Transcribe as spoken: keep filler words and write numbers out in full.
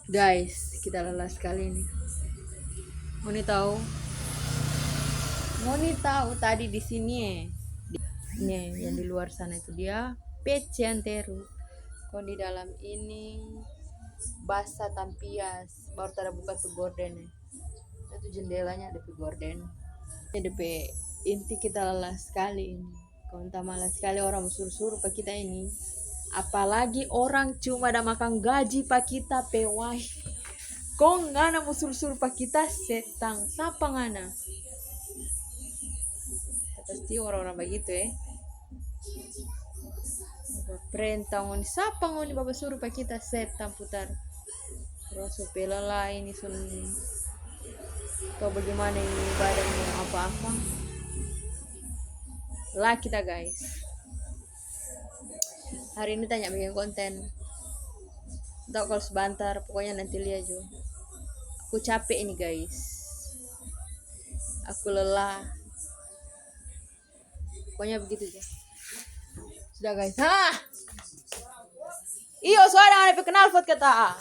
Guys, kita lelah sekali ini. Ngoni tahu? Ngoni tahu tadi di sini, eh? Di, nih, yang di luar sana itu dia pece anteru. Kong di dalam ini basa tampias, baru tada buka tu gorden, eh. Itu jendelanya ada pe gorden. Ini depe inti kita lelah sekali ini. Kong tamala skali orang mo suru-suru pa kita ini. Apalagi orang cuma da makang gaji pa kita pe wai. Kong ngana mo suru-suru pa kita setang. Sapa ngana? Pasti orang-orang bagitu, eh. Perintah ngoni, sapa ngoni baba suru pa kita setang putar. Rasa pe lelah ini sun. Tau bagimana ini badan mo apa-apa. Lah kita, guys. Hari ini tanya bikin konten. Tau kalau sebentar, pokoknya nanti lihat jo. Aku capek ini, guys. Aku lelah. Pokoknya begitu jo. Sudah, guys. Ha! Iyo, suara ada pe knalpot kata.